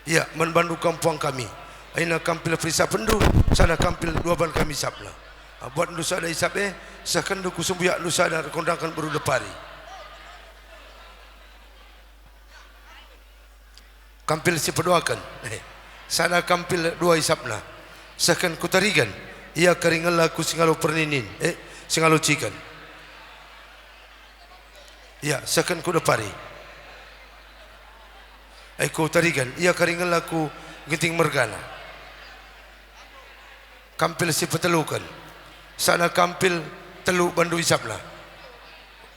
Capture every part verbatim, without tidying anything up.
Ia, man bandu kam puang kami. Aina kampil perisapenndu, sada kampil dua ban kami isapna. Ah, buatndu sada isap e, sehkenndu ku sembuyakndu sada erkondangken beru depari. Kampil si peduaken, eh, sada kampil dua isapna. Sehken kutariken, ia kari ngela ku singalo perninin, eh, singalo ciken. Ia, sehken kudepari. Eh, kutariken, ia kari ngela ku Ginting mergana. Kampil si peteluken. Sada kampil telu bandu isapna.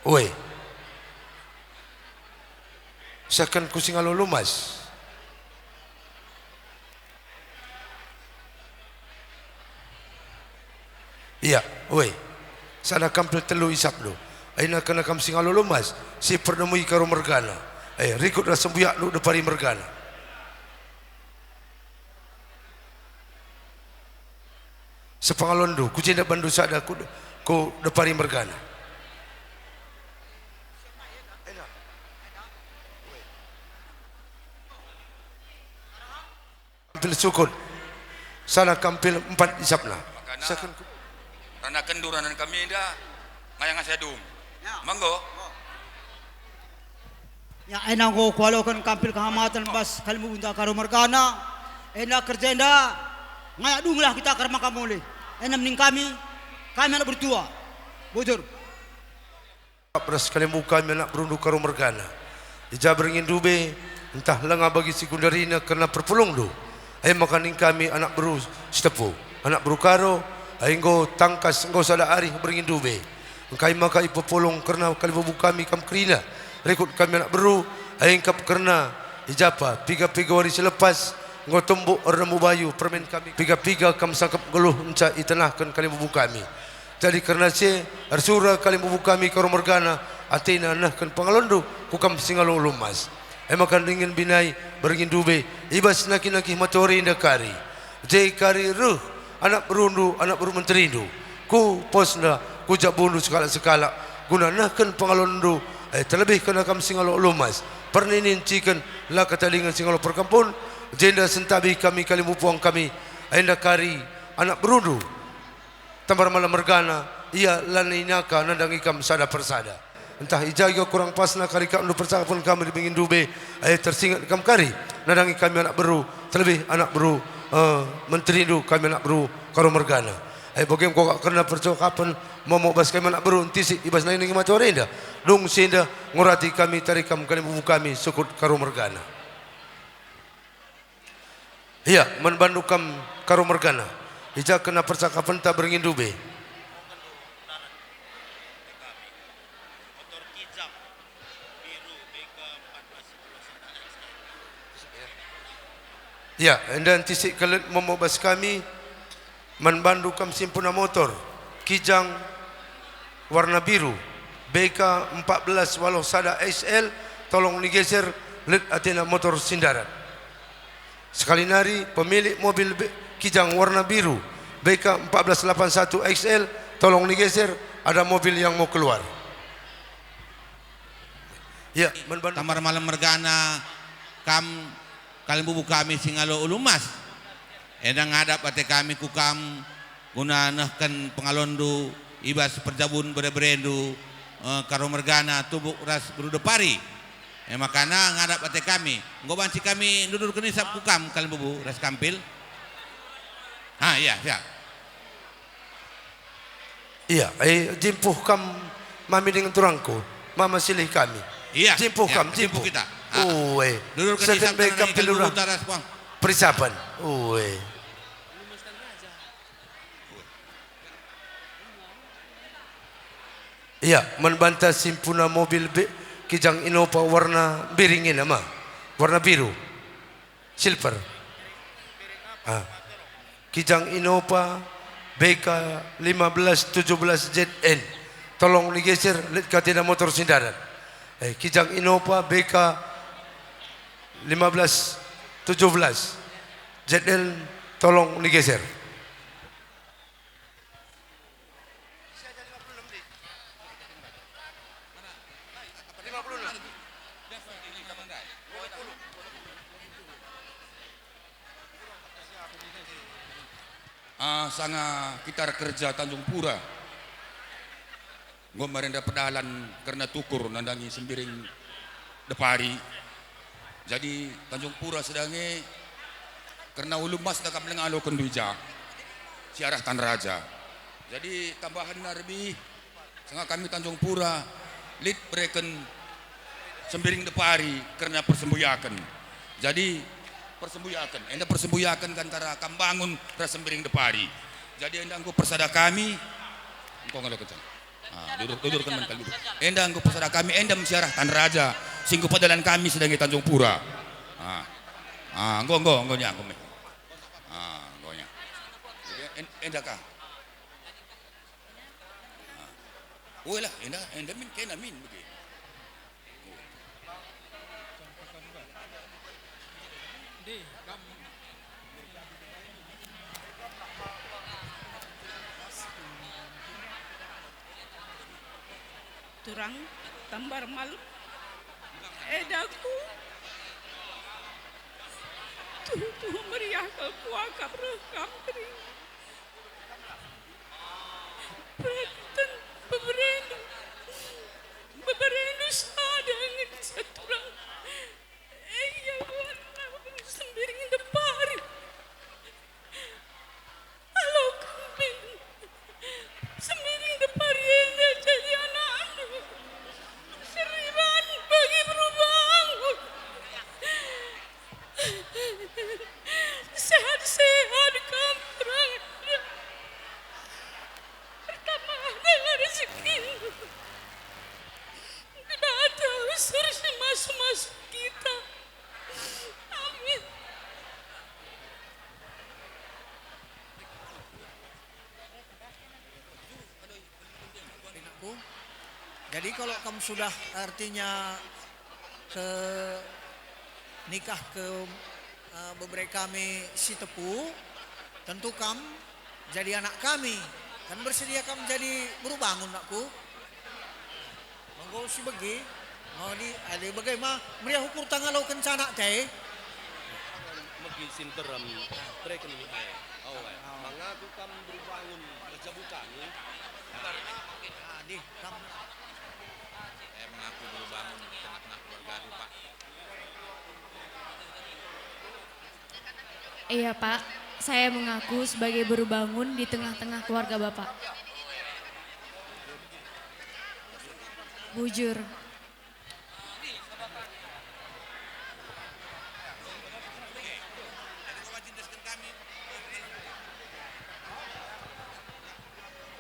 Ue. Sehken ku singalo lumas. Ia, ue. Sada kampil telu isapndu. Aina kena kam singalo lumas, si pernemui Karo mergana. Eh, rikut ras sembuyakndu depari mergana. Sepengalonndu, ku jenda bandu sada ku, ku depari mergana. Kampil sukut. Sada kampil empat isapna. Makana, sehken ku- rana kendu ranan kami enda, ngayang asa dung. Ya. Manggo. Ya, ena enggo kualoken kampil kehamaten bas kalimbubu Karo mergana. Enda kerja enda, ngayak dunglah kita kermaka mulih. Ena mening kami, kami anak bertua. Bujur. Ras kalimbubu kami anak berundu Karo mergana. I ja berngindu be, ntah langa bagi si genduarina kerna perpulungndu. Ai maka ning kami anak beru Sitepu, anak beru Karo, ai enggo tangkas enggo sada arih berngindu be. Engkai maka ipepulung kerna kalimbubu kami kam kerina, rikut kami anak beru, ai engkap kerna i japa piga-piga wari si lepas, enggo tumbuk ernemu bayu permen kami, piga-piga kam sangkep geluh nca itenahken kalimbubu kami. Jadi kerna si e, ersura kalimbubu kami Karo mergana, atena nehken pengalonndu ku kam singalo lumas. E maka ningen binai berngindu be, i bas nangkih-nangkih matawari enda kari. Je kari reh anak berundu, anak beru menterindu, ku posna, ku jabundu sekalak-sekalak, guna nehken pengalonndu, e, terlebih kena kam singalo lumas, perninin ciken, la ketadingen singalo perkempun, jenda sentabi kami kalimbubu puang kami, enda kari anak berundu. Tambar Malam mergana, ia lanai naka nandangi kam sada persada. Ntah i ja gia kurang pasna kari kakndu percakapen kami ringindu be, ai tersinget kam kari nandangi kami anak beru, terlebih anak beru, eh, menterindu kami anak beru Karo mergana. Ai bage enggo kak kerna percakapen momo bas kami anak beru ntisik i bas nangkih-nangkih matawari enda. Dung si enda ngurati kami tari kam kalimbubu kami sukut Karo mergana. Ia, man bandu kam Karo mergana, i ja kena percakapenta berngindu be. Ia, enda ntisik kelet momo bas kami, man bandu kam simpuna motor, Kijang, warna biru, B K empat belas waluh sada X L, tolong nigeser, lit atena motor si ndarat. Sekali nari, pemilik mobil be-, Kijang warna biru, B K empat belas lapan satu X L, tolong nigeser, ada mobil yang mau keluar. Ya, man bandu. Tambar Malam mergana, kam kalimbubu kami singalo ulu emas. Enda ngadap ate kami ku kam, guna nehken pengalonndu i bas perjabun bere-berendu, eh, Karo mergana, tumbuk ras beru depari. E makana ngadap ate kami, enggo banci kami ndudurken isap ku kam kalimbubu ras kampil. Ha, iya, siap. Iya, eh, jimpuh kam mami dingen turangku, mama silih kami. Iya, jimpuh iya, kam, jimpuh jimpuh. Kita. Ah. Ue. Ndudurken isap be kam kalimbubu ras puang. Perisapen. Ue. Ia, man banta simpuna mobil be-, Kijang Innova warna biring ena ma, warna biru, silver. Ah. Kijang Innova B K lima belas tujuh belas Z N. Tolong nigeser, lit ka atena motor si ndarat. Eh, Kijang Innova B K lima belas tujuh belas Z N, tolong nigeser. Ah, sanga kita kerja Tanjung Pura. Enggo marenda pedalan kerna tukur nandangi Sembiring Depari. Jadi Tanjung Pura sedange kerna ulu emas da kap leng aloken duja. Si arah Tan Raja. Jadi tambahen lebih sanga kami Tanjung Pura, lit bereken Sembiring Depari kerna persembuyaken. Jadi, persembuyaken, enda persembuyaken antara kam bangun ras Sembiring Depari. Jadi, enda enggo persada kami, enggo ngalo kencang. Ah, dudur, dudurken man kal, dudur. Enda enggo persada kami, enda me si arah Tan Raja, si enggo pedalan kami sedange Tanjung Pura. Ah. Ah, enggo, enggo, enggo nya, enggo me. Ah, enggo nya. Jadi, en-, enda ka. Ah. Ue lah, enda, enda min, kena min bage. Turang, tambar malem, edaku. Tuhu-tuhu meriah kal kuakap reh kam teringat. Peten beberendu, beberendu sada ngenca turang. Ia warna Sembiring Depari. Alo kembing, Sembiring Depari enda jadi anakndu. Seriban bagi perubahanku. Sehat-sehat kam, Rangga. Bertambahlah rezekindu. Dibata usur si masu-masu kita. Amin. Anakku. Jadi, kalau kam sudah, artinya, ke nikah ke, eh, bebere kami si Tepu, tentu kam jadi anak kami. Kan bersedia kam jadi beru bangun, anakku? Mengko si begi, mau di, adi bage ma, meriah ukur tangalo kencana te. Megi si nterem, bereken mi e. Awe, mengaku kam beru bangun, berjabu kami. Adi, kam. Saya mengaku beru bangun di tengah-tengah keluarga aku, Pak. Iya, Pak. Saya mengaku sebagai beru bangun di tengah-tengah keluarga Bapak. Bujur.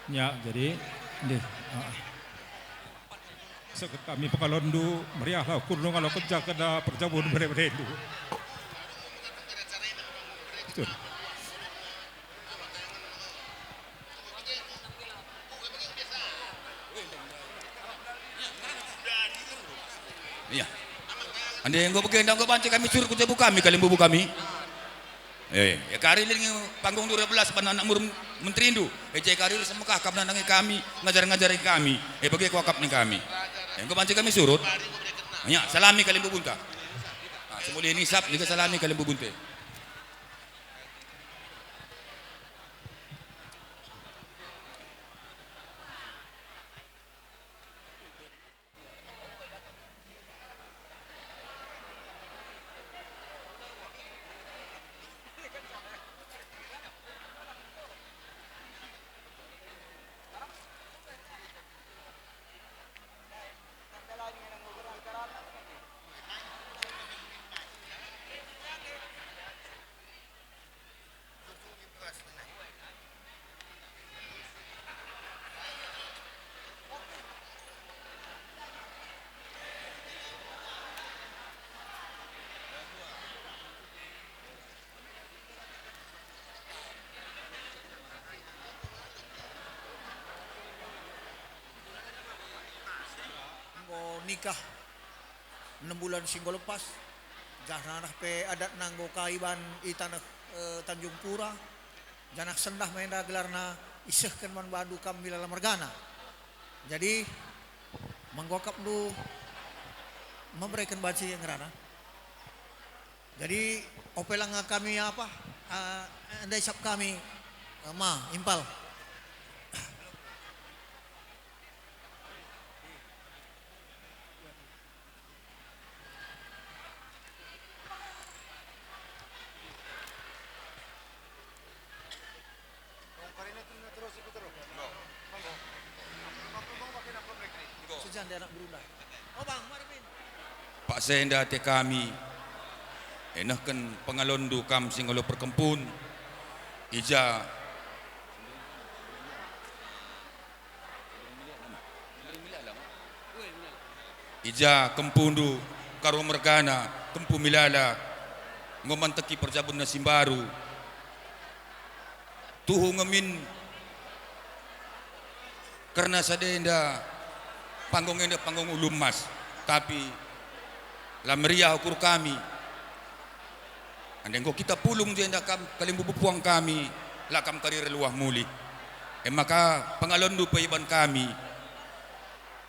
Ya, jadi, ndih, ah. Seket kami pengalonndu, meriahlah ukurndu ngalo kenca kena perjabun bere-berendu. Betul. Iya. Ande enggo bage enda enggo banci kami surut ku jabu kami, kalimbubu kami. Eh, e kari lit nge panggung dua belas banna anak murum menterindu. E je kari reh Mekah kap nandangi kami, ngajar-ngajari kami. E bage kuakap ning kami. E enggo banci kami surut. Ya, salami kalimbubunta. Ah, semulia nisap juga salami kalimbubunta. Enggo nikah enem bulan si enggo lepas, janah pe adatna enggo ka iban i taneh, eh, Tanjung Pura, janah sendah me enda gelarna isehken man bandu kam milala mergana. Jadi, menggo akapndu mebereken banci ngerana. Jadi, ope langa kami apa, ah, enda isap kami, Ma, impal. Paksa enda ate kami, e nehken pengalonndu kam si ngalo perkempun, i ja, i ja kempundu Karo mergana, kempu Milala, enggo manteki perjabunna si mbaru. Tuhu nge min kerna sada enda, panggung enda panggung ulu emas, tapi la meriah ukur kami. Ande enggo kita pulung jenda kam kalimbubu puang kami, la kam kari erluah mulih. E maka pengalonndu pe iban kami.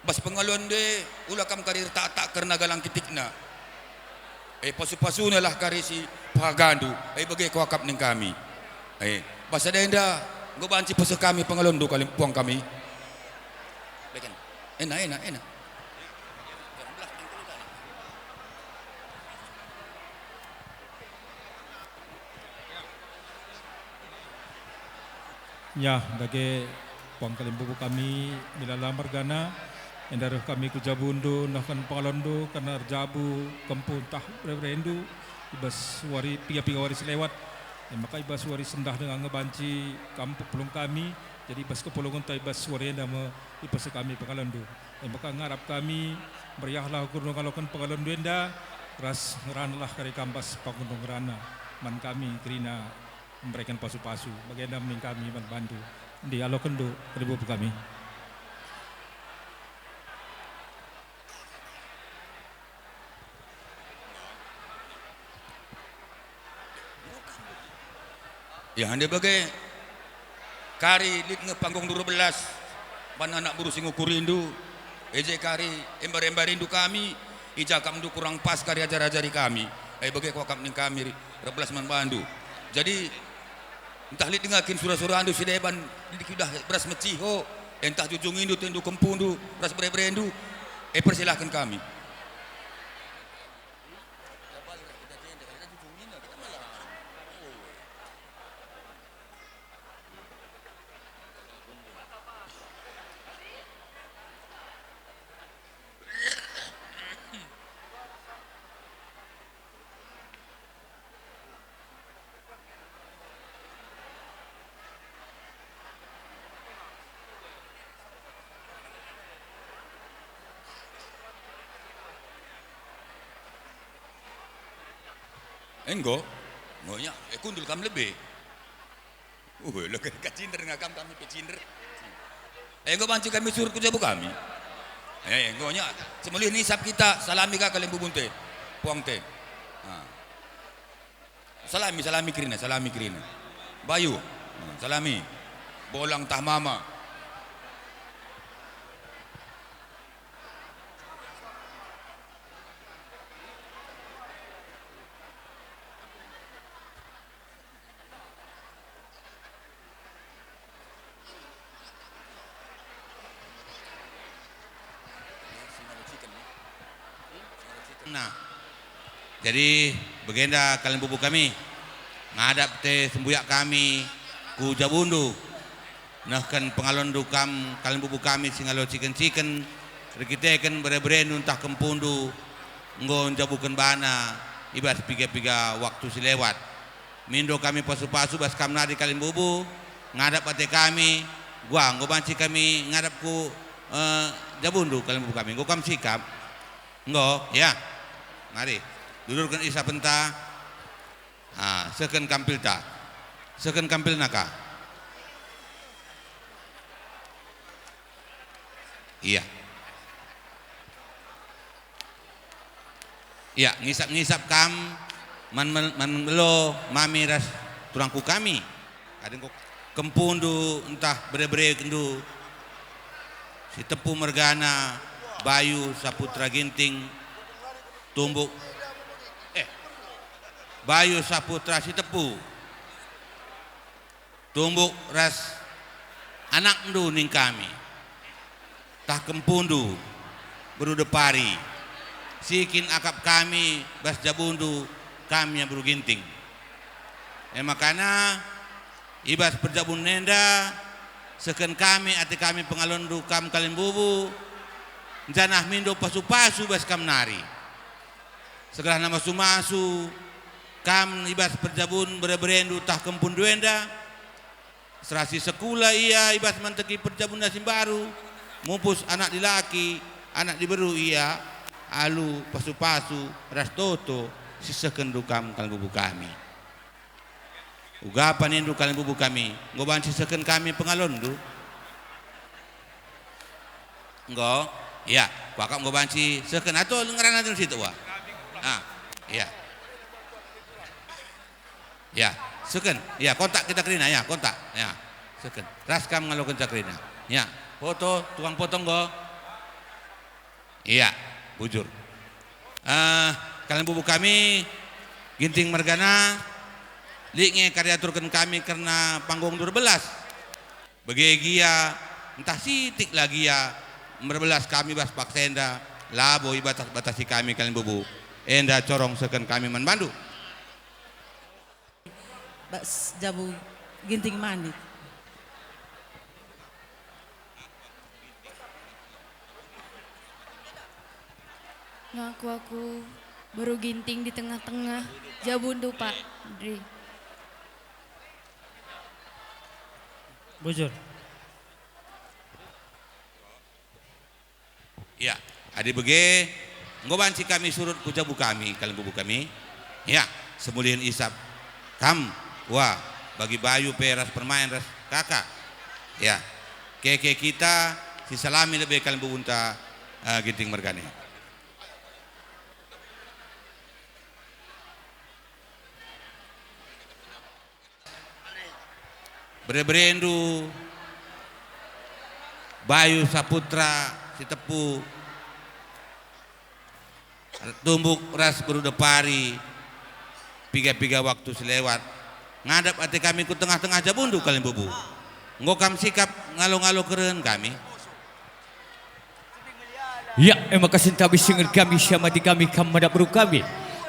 Bas pengalonndu e, ula kam kari ertaktak kerna galang kitikna. E, pasu-pasunalah kari si pehagandu, e, bage kuakap nina kami. E, bas sada enda, enggo banci peseh kami pengalonndu kalimbubu puang kami. Beken. Ena, ena, ena. Yah, dage puang kalimbubu kami Milala mergana, enda reh kami ku jabundu nehken pengalonndu kerna erjabu kempu ntah bere-berendu i bas wari, piga-piga wari si lewat. E maka i bas wari sendah denga nge banci kam pepulung kami, jadi i bas kepulungenta i bas wari enda me ipeseh kami pengalonndu. E maka ngarap kami, meriahlah ukur ngaloken pengalonndu enda, ras ngeranalah kari kam bas panggung ngerana man kami kerina mereken pasu-pasu. Bagenda min kami man bandu. Ndi alokenndu kalimbubu kami. Ya, ande bage. Kari lit nge panggung dua belas, man anak beru si ngukurindu, e je kari embar-embarindu kami, i ja kam ndu kurang pas kari ajar-ajari kami. E bage kuakap nina kami, erbelas man bandu. Jadi, ntah lit denga kin sura-surandu si deban, lit kin idah beras meciho, e ntah jujungindu, tendu kempundu, ras bere-berendu, e persilahken kami. Enggo, enggo nya, e kundul kam lebe. Uh, lebe kacinder nge kam, kami pe cinder. Enggo banci kami surut ku jabu kami. Eh, enggo nya, semulih nisap kita, salami ka kalimbubunte, puangte. Ah. Salami, salami kerina, salami kerina. Bayu, hmm, salami. Bolang tah mama. Nah, jadi bagenda kalimbubu kami, ngadap te sembuyak kami ku jabundu, nehken pengalonndu kam kalimbubu kami si ngalo ciken-ciken, erkiteken bere-berendu ntah kempundu enggo njabuken bana i bas piga-piga waktu si lewat. Mindo kami pasu-pasu bas kam nari kalimbubu, ngadap ate kami, gua enggo banci kami ngadap ku, eh, jabundu kalimbubu kami. Enggo kam sikap? Enggo, ya. Mari, dudurken isapenta. Ah, sehken kampilta. Sehken kampilna ka. Iya. Ya, ngisap-ngisap kam man, man, man melo mami ras turangku kami. Adi enggo kempundu ntah bere-berendu, Sitepu mergana, Bayu Saputra Ginting, Tumbuk, eh, Bayu Saputra Sitepu. Tumbuk ras anakndu ning kami, tah kempundu, beru Depari, si kin akap kami bas jabundu, kami beru Ginting. E makana, i bas perjabun enda, sehken kami ate kami pengalonndu kam kalimbubu, janah mindo pasu-pasu bas kam nari. Segerahna masu-masu kam i bas perjabun bere-berendu tah kempunndu enda, serasi sekula ia i bas manteki perjabunna si mbaru, mupus anak dilaki, anak diberu ia, alu pasu-pasu ras toto si sehkenndu kam kalimbubu kami. Uga pa nindu kalimbubu kami, enggo banci sehken kami pengalonndu? Enggo, ya, kuakap enggo banci sehken atau ngerana terus itu, wah. Ah, ya. Ya, sehken. Ya, kontak kita kerina, ya, kontak. Ya, sehken. Ras kam ngalokenca kerina. Ya, foto, tukang foto enggo. Iya, bujur. Eh, kalimbubu kami, Ginting mergana, lit nge kari aturken kami kerna panggung dua belas. Bage gia, ntah sitik la gia, merbelas kami bas paksa enda, labo ibatas-batasi kami kalimbubu. Enda corong sehken kami man bandu. Bas jabu Ginting Manik. Ngaku aku beru Ginting di tengah-tengah jabundu, Pak. Dri. Bujur. Ya, adi bage, enggo banci kami surut ku jabu kami, kalimbubu kami. Ya, semulihen isap kam, wah, bagi bayu pe ras permain ras kaka. Ya, keke kita sisalami lebe kalimbubunta, eh, Ginting mergana. Bere-berendu, Bayu Saputra Sitepu, tumbuk ras beru Depari, piga-piga waktu si lewat, ngadap ate kami ku tengah-tengah jabundu kalimbubu. Enggo kam sikap ngalo-ngalo kerehen kami? Ya, e maka sentabi singen kami siamati kami kam madap beru kami.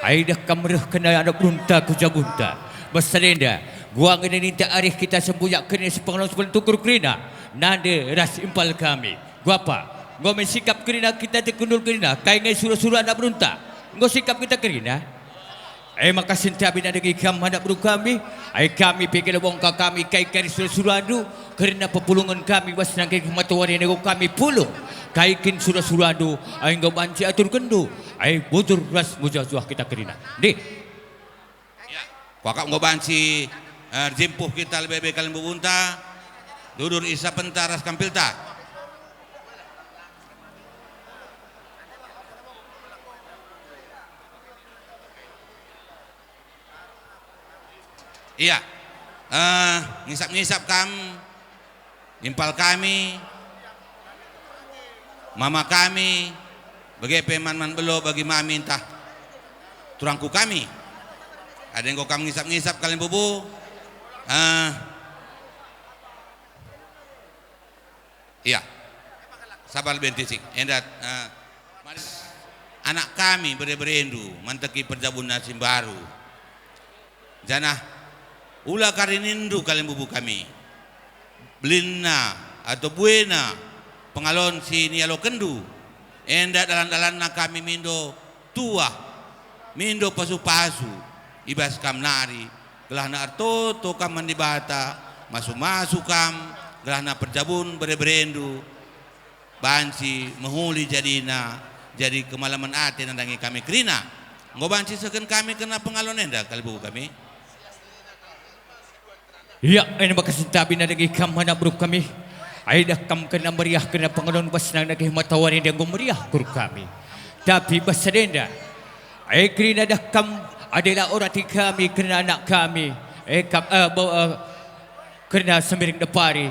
Ai dah kam reh kena anak berunta ku jabunta. Bas sada enda, gua ngena ninta arih kita sembuyak kena sepengelong sepuluh tukur kerina. Nande ras impal kami. Gua apa? Enggo me sikap kerina kita tekundul kerina. Kai nge sura-sura anak berunta? Enggo sikap kita kerina. E maka sentabi nandangi kam anak beru kami, ai kami pe kena bongka kami kai kari sura-surandu, kerna pepulungen kami bas nangkih matawari nego kami pulung, kai kin sura-surandu, ai enggo banci aturkenndu, ai bujur ras mejuah-juah kita kerina. Ndih. Ya. Kuakap enggo banci, eh, erjimpuh kita lebe-lebe kalimbubunta, dudur isapenta ras kampilta. Iya. Eh, ngisap-ngisap kam, nimpal kami, mama kami, bage pe man-man belo bagi mami ntah turangku kami. Adi enggo kam ngisap-ngisap kalimbubu, eh, Iya. Sabar ben tisik. Enda, eh, anak kami bere-berendu manteki perjabunna si mbaru. Janah ula kari nindu kalimbubu kami. Belinna atau buena pengalon si nialokenndu. Enda dalan-dalanna kami mindo tuah, mindo pasu-pasu i bas kam nari, gelahna ertoto kam man Dibata, masu-masu kam, gelahna perjabun bere-berendu banci mehuli jadina, jadi kemalemen ate nandangi kami kerina. Enggo banci sehken kami kerna pengalon enda, kalimbubu kami. Ia, enda maka sentabi nandangi kam anak beru kami. Ai dah kam kena meriah kena pengalon bas nangkih matawari enda enggo meriah kur kami. Tapi bas sada enda, ai kerina dah kam adela orati kami kerna anak kami. Eh, kam, eh, bo-, eh, kerna Sembiring Depari.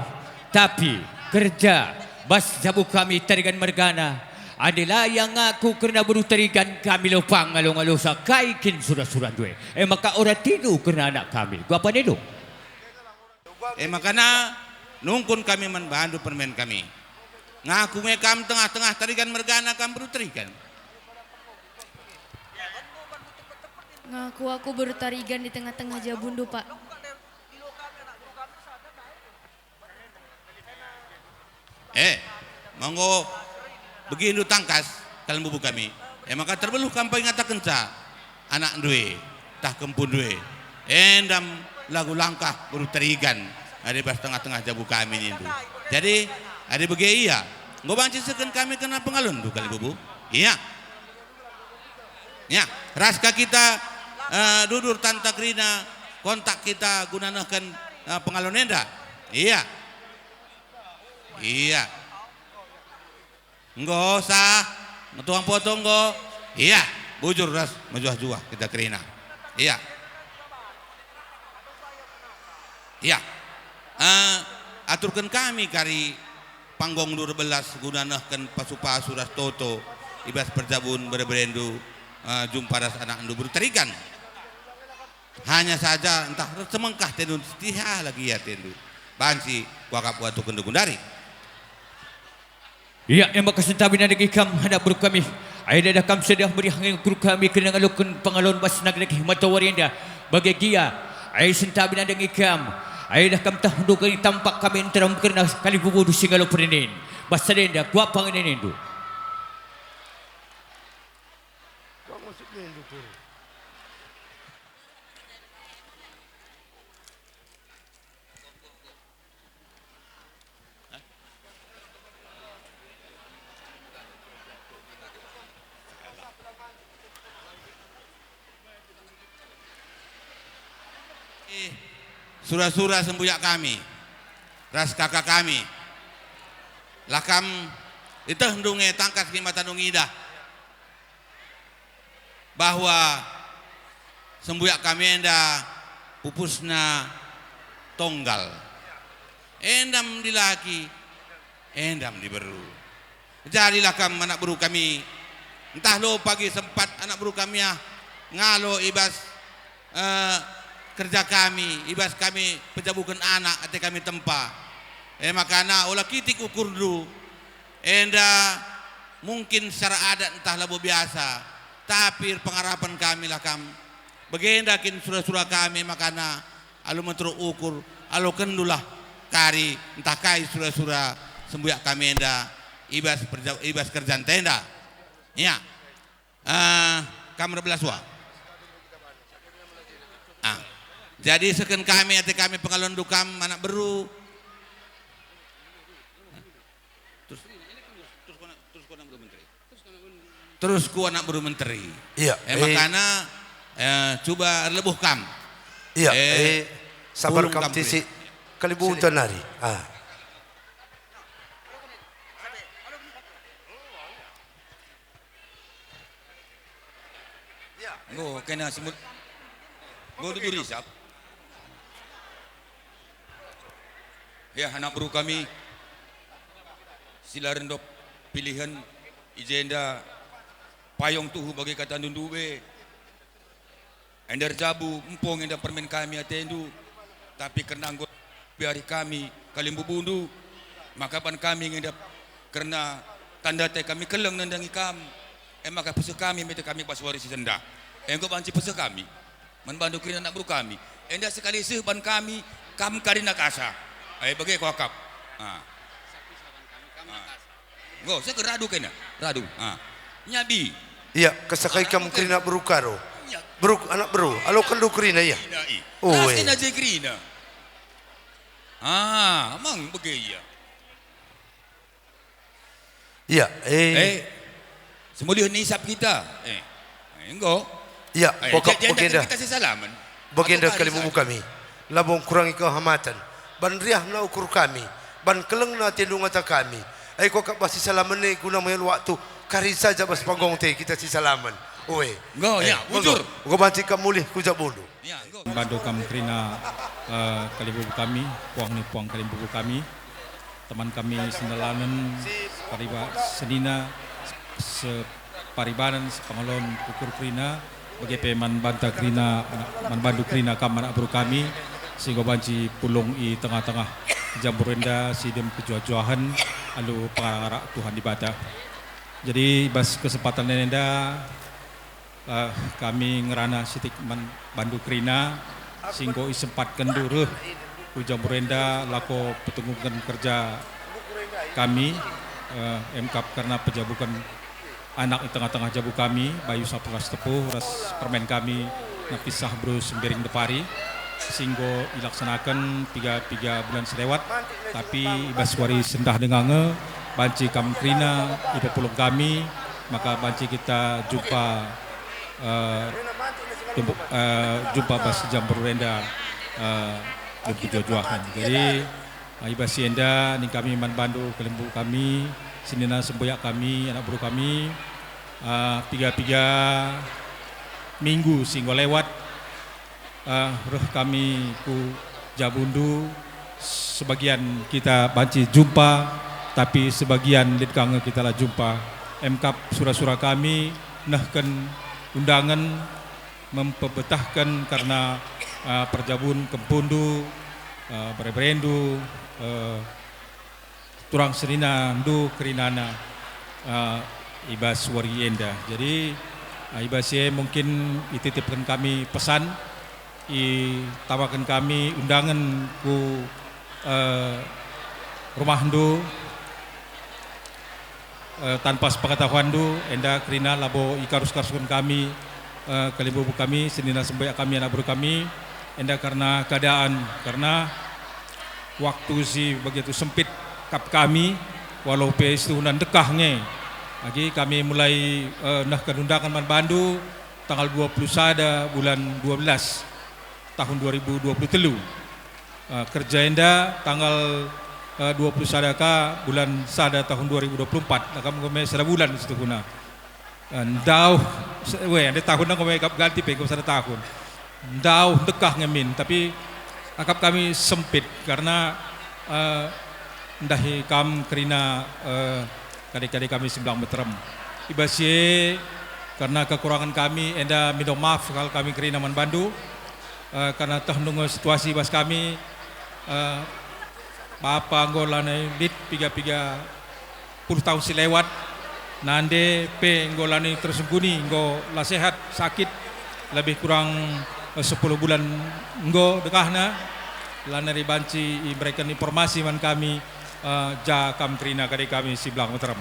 Tapi kerja bas jabu kami Tarigan mergana. Adela ia ngaku kerna beru Tarigan kami lo pang ngalo-ngalosa kai kin sura-sura ndue. E maka oratidu kerna anak kami. Gua apa nindu? E makana nungkun kami man bandu permen kami. Ngaku nge kam tengah-tengah Tarigan mergana kam beru Tarigan. Ngaku aku beru Tarigan di tengah-tengah jabundu, Pak. Eh, manggo begindu tangkas kalimbubu kami. E maka terbeluh kam pengatakenca anakndu e, tah kempundu e. Endam lagu langkah beru Tarigan, adi bas tengah-tengah jabu kami nindu. Jadi, adi bage ia, enggo banci sehken kami kerna pengalonndu kalimbubu. Ia. Ya, ras ka kita, eh, dudur tanta kerina kontak kita guna nehken, eh, pengalon enda. Ia. Ia. Enggo sah, metuang potong enggo. Ia, bujur ras mejuah-juah kita kerina. Ia. Ia. Eh, aturken kami kari panggongndu erbelas guna nehken pasu-pasu ras toto i bas perjabun bere-berendu, eh, jumpa ras anakndu beru Tarigan. Hanya saja ntah ersemengkah tendu, setiha lagi ia tendu. Banci kuakap waktu kendu gundari. Ia, e maka sentabi nandangi kam, anak beru kami. Ai dadah kam sedah meriah nge ukur kami kerna ngaloken pengalon bas nagdagih matawari enda. Bage gia, ai sentabi nandangi kam. Ai dah kam tah nduga tampak kami nterem kerna kalimbubundu si ngalo perinin. Bas sada enda, kuakap nindu. Eh, sura-sura sembuyak kami, ras kaka kami, lah kam ietehndu nge tangkas nge matandu ngidah bahwa sembuyak kami enda pupusna tonggal. Endam dilaki, endam diberu. Jadilah kam anak beru kami. Ntah lo pagi sempat anak beru kami ah ngalo i bas, eh, kerja kami, i bas kami pejabuken anak ate kami tempa. E makana ola kitik ukurndu. Enda mungkin secara adat ntah labo biasa, tapi erpengarapen kami lah kam. Bagenda kin sura-sura kami makana alu meteruk ukur, alokenndulah kari ntah kai sura-sura sembuyak kami enda i bas perja-, i bas kerjanta enda. Ya. Ah, kam erbelas dua. Ah. Jadi sehken kami ate kami pengalonndu kam anak beru. Terus, terus ku anak, terus ku anak beru menteri. Terus ku anak beru menteri. Iya, eh, eh, makana, eh, cuba erlebuh kam. Iya, eh, eh, sabar pulung kam kam tisi. Kalimbubunta nari. Ah. Enggo kena semut. Enggo duduri sap. Ya, anak beru kami, si la rendok pilihen i jenda payung tuhu bage katandu ndube. Enda erjabu, empo nge enda permen kami atendu, tapi kerna enggo piari kami kalimbubundu, maka ban kami nge enda kerna tanda ate kami keleng nandangi kam. E maka peseh kami mete kami bas wari si sendah. Enggo banci peseh kami man bandu kerina anak beru kami. Enda sekali seh ban kami, kam karina kasa. Ai bage kuakap. Ah. Ah. Enggo, seh radu kena, radu. Ah. Nyabi. Iya, kesakai kam kerina beru Karo. Iya. Beru, anak beru, alokenndu kerina, iya. Kerina, i. Oh, ras eh. Kena je kerina. Ah, mang bage ia. Iya, eh. Eh, semulih nisap kita. Eh, eh, enggo. Iya, eh, kuakap ja-, ja-, bagenda. Kita sesalamen. Bagenda kalimbubunta kami. Labo ngkurangi kehormatan. Ban riahna ukur kami. Ban kelengna atendu ngata kami. Ai kuakap bas sisalamen e guna mehen waktu. Kari saja bas panggungta kita sisalamen. Oe. Enggo, eh, ya, enggo. Bujur. Enggo banci kam mulih ku jabundu. Ya, enggo. Bandu kam kerina, eh, kalimbubu kami, puang ni puang kalimbubu kami. Teman kami sendalanen, pariba-, senina, separibanen, sepangalon, ukur kerina, bage pe man banta kerina, anak, man bandu kerina kam anak beru kami, si enggo banci pulung i tengah-tengah jambur enda si dem kejuah-juahen alu pengarak Tuhan Dibata. Jadi, i bas kesempatan enda, eh, kami ngerana sitik man bandu kerina, si enggo isempatken ndu reh ku jambur enda lako petengguken kerja kami, eh, emkap kerna pejabuken anak i tengah-tengah jabu kami, Bayu Sapras Tepuh, ras permen kami, Napisah Bro Sembiring Depari, si enggo ilaksanaken piga-piga bulan selewat, tapi i bas wari sendah denga nge, banci kam kerina ipepulung kami, maka banci kita jumpa, eh, tumbuk, eh, jumpa bas jambur enda, eh, dem kejuah-juahen. Jadi, Ah, i bas si enda ning kami man bandu kalimbubu kami, senina sembuyak kami, anak beru kami, ah, piga-piga minggu si enggo lewat, ah, reh kami ku jabundu, sebagian kita banci jumpa, tapi sebagian lit ka nge kita la jumpa. Emkap sura-sura kami nehken undangen mempebetahken kerna, eh, perjabun kempundu, eh, bere-berendu, eh, turang seninandu kerinana, eh, i bas wari enda. Jadi, eh, i bas si e mungkin ititipken kami pesan, itamaken kami undangen ku, eh, rumahndu, eh, tanpa sepengetahuanndu, enda kerina labo ikarus-karusken kami, eh, kalimbubu kami, senina sembuyak kami, anak beru kami, enda kerna keadaan, kerna waktu si begitu sempit kap kami, walau pe situhuna ndekah nge. Agi kami mulai, eh, nehken undangen man bandu tanggal dua puluh sada bulan dua belas tahun dua ribu dua puluh telu. Eh, kerja enda tanggal, eh, dua puluh sada ka bulan sada tahun dua ribu dua puluh empat, lah kam enggo me sada bulan situhuna. Eh, ndauh, se-, we, enda tahun enggo me kap ganti pe enggo sada tahun. Ndauh ndekah nge min, tapi akap kami sempit karna, eh, ndahi kam kerina, eh, kade-kade kami si belang meterem. I bas si e, karna kekurangan kami, enda mindo maaf kal kami kerina man bandu, eh, karna teh nunggu situasi bas kami, eh, bapa enggo lanai lit piga-piga puluh tahun si lewat, nande pe enggo lanai tersungkuni, enggo la sehat, sakit, lebih kurang, eh, sepuluh bulan enggo dekahna, lanai banci ibereken informasi man kami, eh, ja kam kerina kade kami si belang meterem.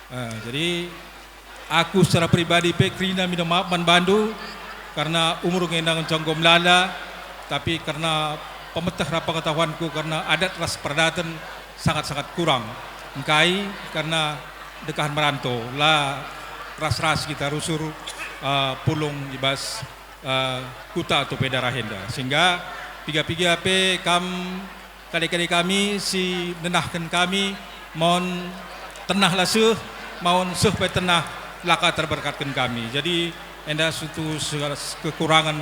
Eh, jadi, aku secara pribadi pe kerina minta maaf man bandu, karena umur nge enda ngenca enggo melala, tapi karena pemeteh rap pengetahuanku, karena adat ras peradaten sangat-sangat kurang. Engkai karena dekahen merantau, la ras-ras kita rusur, eh, pulung i bas, eh, kuta atau pe daerah enda. Sehingga piga-piga pe kam kade-kade kami si nenahken kami, maun tenah la seh, maun seh pe tenah la ka terberkatken kami. Jadi, enda suatu segala kekurangan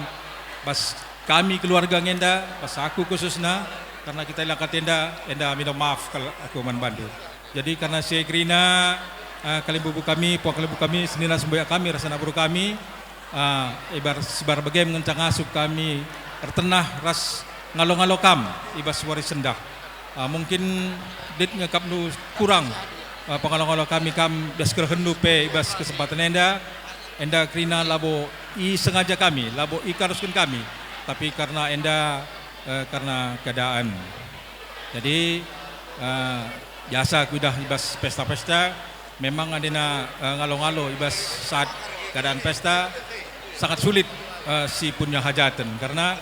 bas kami keluarga nge enda, bas aku khususna, karena kita ilangkat enda, enda minta maaf kal aku man bandu. Jadi, karena si e kerina, eh, kalimbubu kami, puang kalimbubu kami, senina sembuyak kami, ras anak beru kami, Ah, ibar, sibar bage me ngenca ngasup kami ertenah ras ngalo-ngalo kam i bas wari sendah. Ah, mungkin lit nge akapndu kurang, ah, pengalo-ngalo kami kam bas kerehenndu pe i bas kesempatan enda. Enda kerina labo isengaja kami, labo ikarusken kami, tapi karena enda, eh, karena keadaan. Jadi, eh, biasa kuidah i bas pesta-pesta, memang adena, eh, ngalo-ngalo i bas saat keadaan pesta sangat sulit, eh, si punya hajaten, karena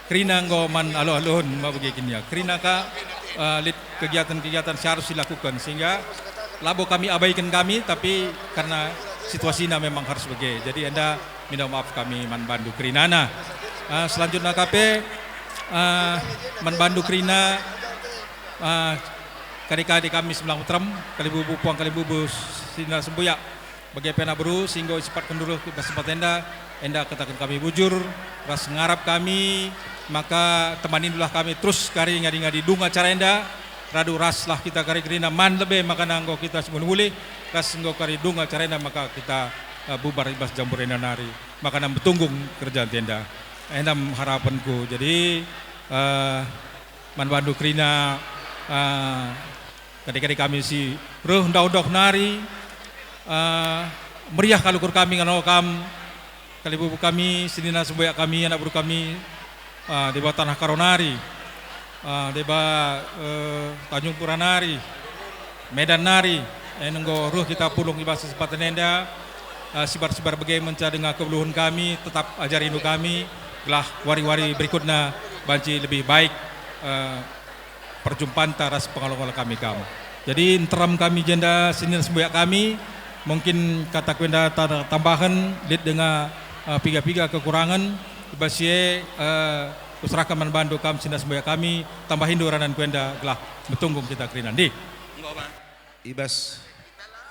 kerina enggo man alo-alohen ma bage kin ia. Kerina ka, eh, lit kegiatan-kegiatan si harus dilakukan, sehingga labo kami abaiken kami, tapi karena situasina memang harus bage. Jadi enda minta maaf kami man bandu kerinana. Eh, selanjutnya ka pe, eh, man bandu kerina, eh, kade-kade kami si belang meterem, kalimbubu puang kalimbubu senina sembuyak, bage pe anak beru si enggo isempatken ndu reh ku bas tempat enda, enda kataken kami bujur, ras ngarap kami, maka temanindulah kami terus kari ngadi-ngadi dung acara enda, radu raslah kita kari kerina man lebe maka enggo kita si mulih-mulih, ras enggo kari dung acara enda maka kita, eh, bubar i bas jambur enda nari, maka betunggung kerja enda. Enda harapenku. Jadi, Eh, man bandu kerina, eh, kade-kade kami si reh ndauh-ndauh nari, eh, meriah kal ukur kami ngalo kam, kalimbubu kami, senina sembuyak kami, anak beru kami, eh, deba Tanah Karo nari, eh, deba, eh, Tanjung Pura nari, Medan nari, eh, enggo reh kita pulung i bas kesempatan enda, eh, sibar-sibar bage menca denga kebeluhen kami, tetap ajarindu kami, gelah wari-wari berikutna banci lebih baik, eh, perjumpanta ras pengalo-ngalo kami kam. Jadi nterem kami jenda senina sembuyak kami, mungkin kata kuenda ta-, tambahen lit denga, eh, piga-piga kekurangen, i bas si e, eh, kuserahken man bandu kam senina sembuyak kami, tambahindu ranan kuenda gelah metunggung kita kerina. Ndi? Enggo, Pak. I bas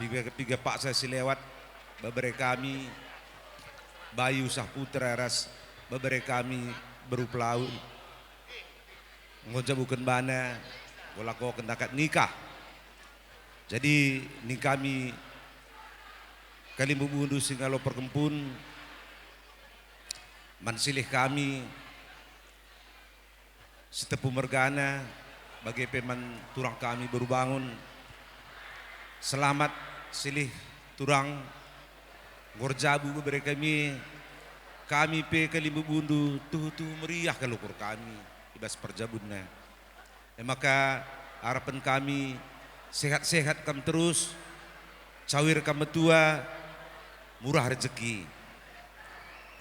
piga-piga paksa si lewat, bebere kami Bayu Sahputra ras bebere kami Beru Pelawi enggo njabuken bana, enggo lakoken akad nikah. Jadi, ning kami kalimbubundu si ngalo perkempun, man silih kami, Sitepu mergana, bage pe man turang kami Beru Bangun. Selamat silih turang, enggo erjabu bebere kami, kami pe kalimbubundu tuhu-tuhu meriah kal ukur kami i bas perjabunna. E maka arapen kami, sehat-sehat kam terus, cawir kam metua, murah rejeki.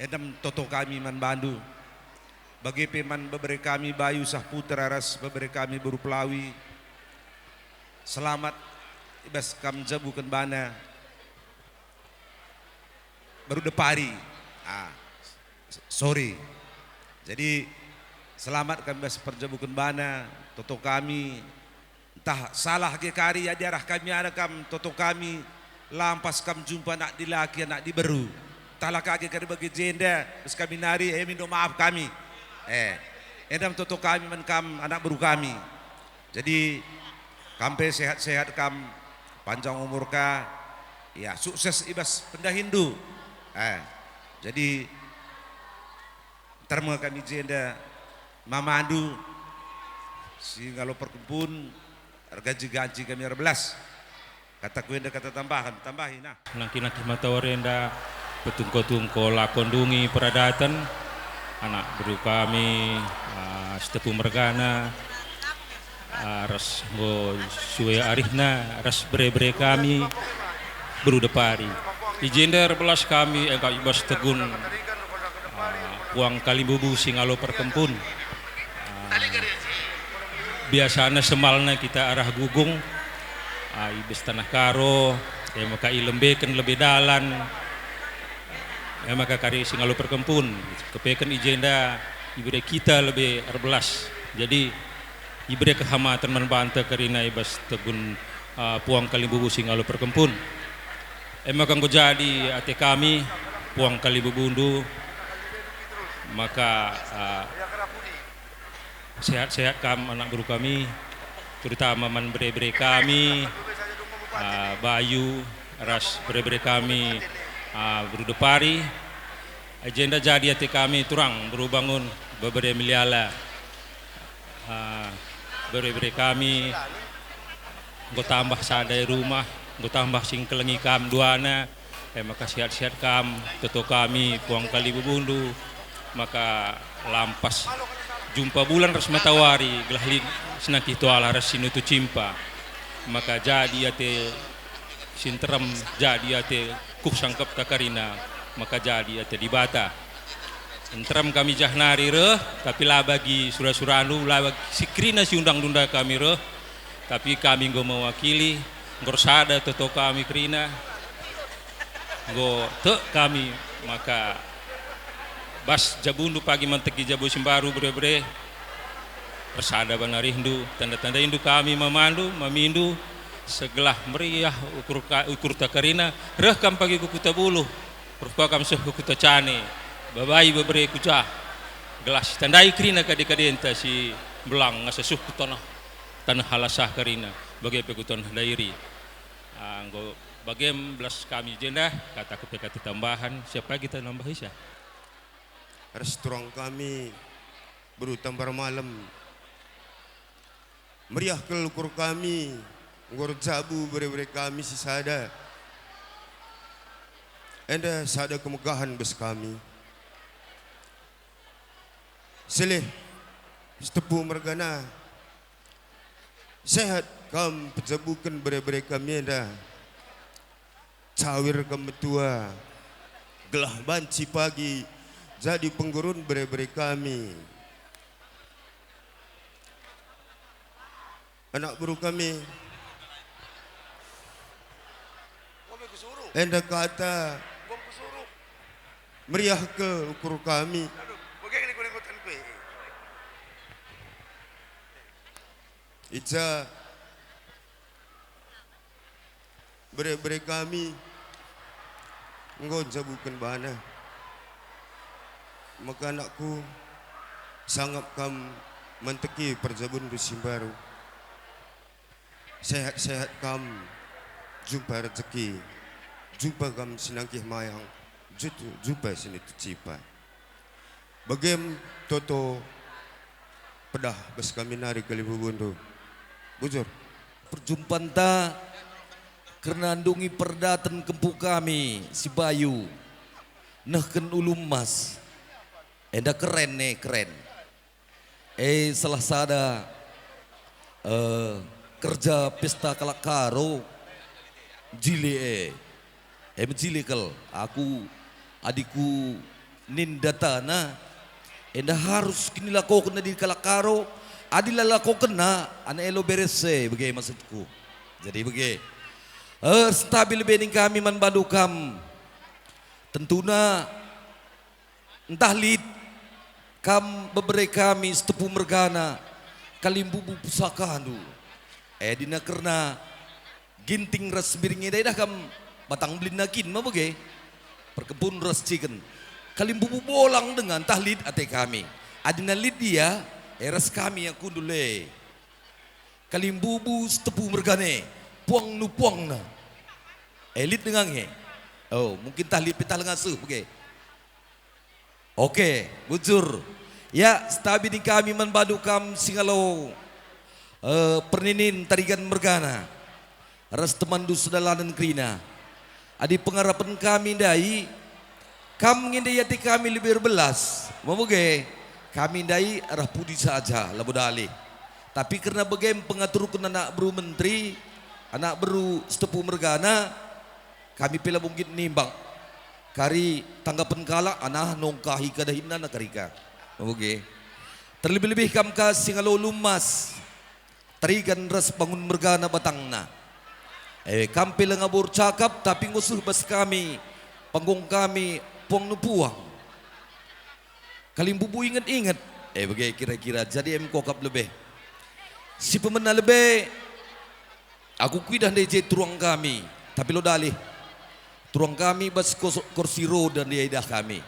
Enda me toto kami man bandu. Bage pe man bebere kami Bayu Sahputra ras bebere kami Beru Pelawi. Selamat i bas kam njabuken bana Beru Depari. Ah, s-, sorry. Jadi, selamat kami bas perjabuken bana, toto kami, ntah salah ge kari adi arah kami nina kam, toto kami, lampas kam jumpa anak dilaki, anak diberu. Ntah la ka ge kari bage jenda, bas kami nari, e mindo maaf kami. Eh, enda me toto kami man kam, anak beru kami. Jadi, kam pe sehat-sehat kam, panjang umur ka, ya, sukses i bas pendahinndu. Eh, jadi, nterem kami jenda, mamandu, si ngalo perkempun, erganji-ganji kami erbelas. Kata kuenda kata tambahen, tambahi nah. Nangkih-nangkih matawari enda petungko-tungko lako ndungi peradaten, anak beru kami, ah, Sitepu mergana, ah, ras enggo sue arihna, ras bere-bere kami, Beru Depari. I jenda erbelas kami engkap i bas tegun, ah, puang kalimbubu si ngalo perkempun. Ah, biasana semalna kita arah Gugung, ah, i bas Tanah Karo, e maka ilembeken lebe dalan, e maka kari si ngalo perkempun, kepeken i jenda ibere kita lebe erbelas. Jadi, ibere kehamaten man banta kerina i bas tegun, ah, puang kalimbubu si ngalo perkempun. E maka enggo jadi ate kami, puang kalimbubundu, maka, ah, sehat-sehat kam anak beru kami, terutama man bere-bere kami, ah, Bayu, ras bere-bere kami, ah, Beru Depari. I jenda jadi ate kami turang Beru Bangun, bebere Meliala. Ah, bere-bere kami, enggo tambah sada i rumah, enggo tambah si ngkelengi kam duana, e maka sehat-sehat kam, toto kami, puang kalimbubundu, maka lampas jumpa bulan ras matawari, gelah lit si nangkih tuala ras si nutu cimpa, maka jadi ate si nterem, jadi ate kuh sangkepta kerina, maka jadi ate Dibata. Nterem kami jah nari reh, tapi la bagi sura-surandu, la bagi si kerina si undang-undang kami reh, tapi kami enggo mewakili, enggo ersada toto kami kerina, enggo tek kami, maka bas jabundu pagi manteki jabu si mbaru bere-bere, ersada bana arihndu, tanda-tandaindu kami mamandu, mamindu, segelah meriah ukur ka-, ukurta kerina, reh kam pagi ku Kuta Buluh, reh kam seh ku Kuta Cane, babai bebere ku jah, gelah sitandai kerina kade-kadenta si mbelang ngasa seh ku taneh, taneh Halasah kerina, bage pe ku taneh Dairi. Ah, enggo bagem belas kami jenda, kataku pe kata tambahan, siapa kita nambah isa? Ras turang kami, Beru Tambar Malem. Meriah kal ukur kami, enggo erjabu bere-bere kami si sada. Enda sada kemegahen bas kami. Silih Sitepu mergana, sehat kam pejabuken bere-bere kami enda. Cawir kam metua, gelah banci pagi jadi penggurun bere-bere kami. Anak beru kami, enda kata meriah kal ukur kami. Ica bere-bere kami enggo njabuken bana. Maka anakku, sangap kam manteki perjabunndu si mbaru. Sehat-sehat kam, jumpa rejeki, jumpa kam si nangkih mayang, jutu-, jumpa si nitu cipa. Bagem toto pedah bas kami nari kalimbubundu. Bujur. Perjumpanta kerna ndungi perdaten kempu kami si bayu nehken ulu emas. Enda keren ne, keren. E, salah sada, eh, kerja pesta kalak Karo, jile e. E, mejile kal, aku, adi ku nin datana, enda harus kinilakoken adi kalak Karo, adi la lakokenna, ana elo beres e, bage maksudku. Jadi bage. Eh, sentabi lebe ning kami man bandu kam. Tentuna, ntah lit kam bebere kami Sitepu mergana, kalimbubu pusakandu. E, dina kerna Ginting ras Sembiring enda idah kam batang belinna kin ma bage? Perkebun ras ciken. Kalimbubu bolang denga ntah lit ate kami. Adina lit ia, e ras kami aku ndule. Kalimbubu Sitepu mergane, puang nu puangna. E, lit denga nge. Oh, mungkin ntah lit pe ntah langa seh bage. Oke, bujur. Ya, sentabi ning kami man bandu kam si ngalo, eh, perninin Tarigan mergana, ras temanndu sedalanen kerina. Adi pengarapen kami ndai, kam nge ndai ate kami lebe erbelas. Ma bage, kami ndai arah pudi saja, labo dalih. Tapi kerna bagem pengaturken anak beru menteri, anak beru Sitepu mergana, kami pe labo nggit nimbang. Kari tanggapen kalak, anah nongkahi ka dahinna na kari ka. Oke. Terlebih-lebih kam ka si ngalo ulu emas, Tarigan ras Bangun mergana batangna. Eh, kam pe langa bor cakap, tapi enggo seh bas kami, panggung kami, puang nu puang. Kalimbubu inget-inget. Eh, bage kira-kira, jadi em kokap lebe. Si pemena lebe, aku kuidah ndai je turuang kami, tapi lo dalih. Turuang kami bas kos-, kursi roda ndai idah kami.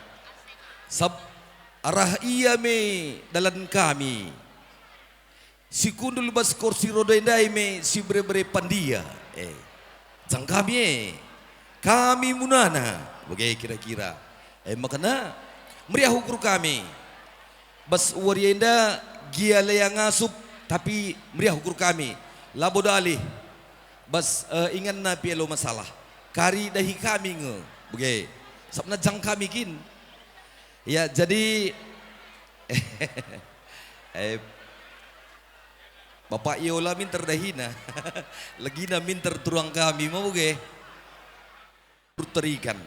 Sab arah ia me dalan kami. Si kundul bas kursi roda ndai me si bere-bere pandia. Eh, jang kami e. Kami munana. Bage kira-kira. Eh, makana meriah ukur kami. Bas wari enda gia lea ngasup, tapi meriah ukur kami. Labo dalih. Bas, eh, inganna pe elo masalah. Kari dahi kami nge. Bage. Sabna jang kami kin. Ya, jadi, eh, Bapak Yola minter dahina. Legina minter turuang kami, ma bage. Terikan.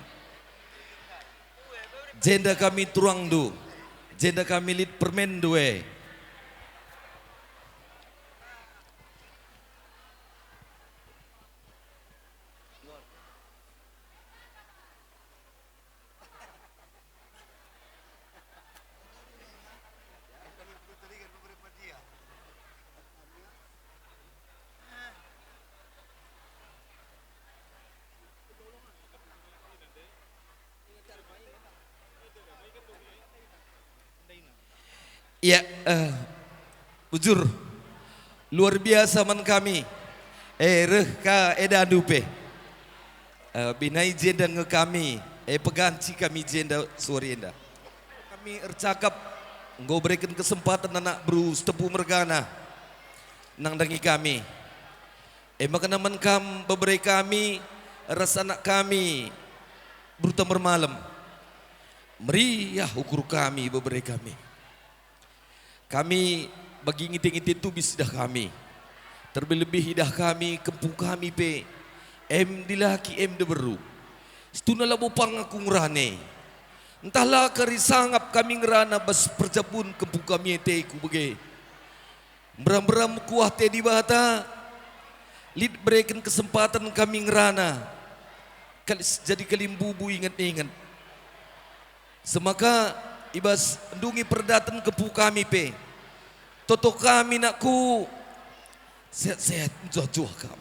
Jenda kami turuangndu, jenda kami lit permenndu e. Ya, eh, bujur, luar biasa man kami. Eh, reh ka eda ndu pe. Eh, binai jenda nge kami. Eh, peganci kami jenda suari enda. Kami ercakap Enggo bereken kesempaten anak beru Setempu mergana nandangi kami. E maka man kam bebere kami ras anak kami beru Tamber Malem. Meriah ukur kami bebere kami. Kami bagi ngite-ngite tubis idah kami. Terlebih-lebih idah kami kempu kami pe, em dilaki em diberu. Situhuna labo pang aku ngerana e. Ntah la kari sangap kami ngerana bas perjabun kempu kami e, ateku bage. Mberam-mberam kuah ate Dibata, lit bereken kesempaten kami ngerana kal-, jadi kalimbubu inget-inget. Semaka i bas ndungi perdaten kempu kami pe, toto kami nakku, sehat-sehat, mejuah-juah kam.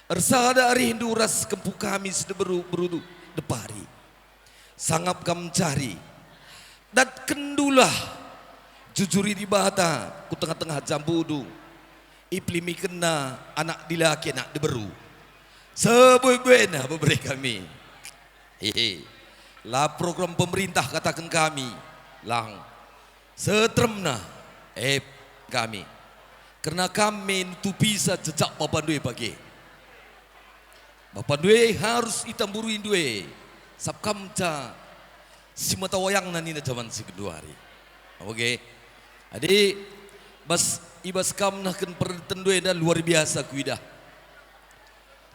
Ersada arihndu ras kempu kami si diberu-beru depari. Sangap kam ncari. Datkendulah, jujuri Dibata ku tengah-tengah jambundu. Ipelimikenna anak dilaki anak diberu. Sebue-buena bebere kami. Hehe. La program pemerintah kataken kami, lang. Seteremna, eh, kami. Kerna kam me nutupisa jejak bapandu e bage. Bapandu e harus itamburindu e, sabap kam ca si mata wayangna nina jaman si genduari. Oke. Adi bas, i bas kam nehken perdatendu enda luar biasa kuidah.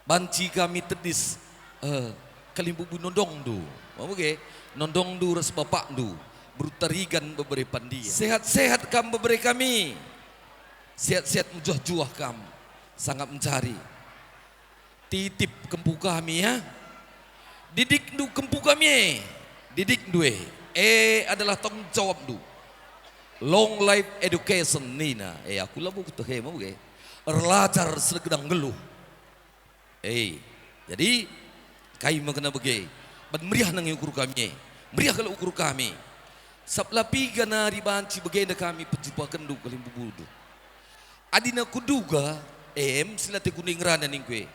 Banci kami tedis, eh, kalimbubu nondongndu. Oke. Nondongndu ras bapakndu, beru Tarigan bebere Pandia. Sehat-sehat kam bebere kami. Sehat-sehat mejuah-juah kam. Sangap ncari. Titip kempu kami, ya. Didikndu kempu kami e. Didikndu e. E adalah tanggung jawabndu. Long life education nina. E, aku labo kutehe mau ge. Erlajar sekedang nggeluh. E, jadi, kai me kena bage? Ban meriah nangi ukur kami e. Meriah kal ukur kami. Sabap la piga nari banci bagenda kami pejupakenndu kalimbubundu. Adina kuduga, em, si la ate kundai ngerana ningku e.